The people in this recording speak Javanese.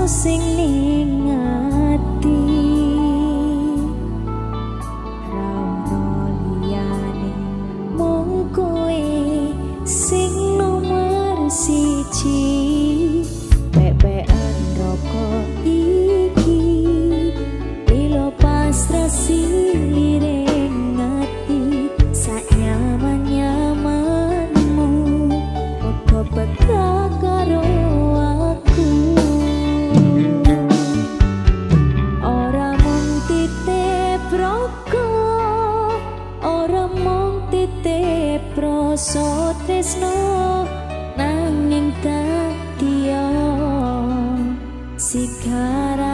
sing ning ati. Ra ono liyane, mung kowe sing nomor siji. Pepekan rokok iki lilo pasrah siliring ati. Sak nyaman nyamanmu uga peka karo aku. Ora mung titip rokok, ora mung titip rasa tresno, nanging dadi sigaret.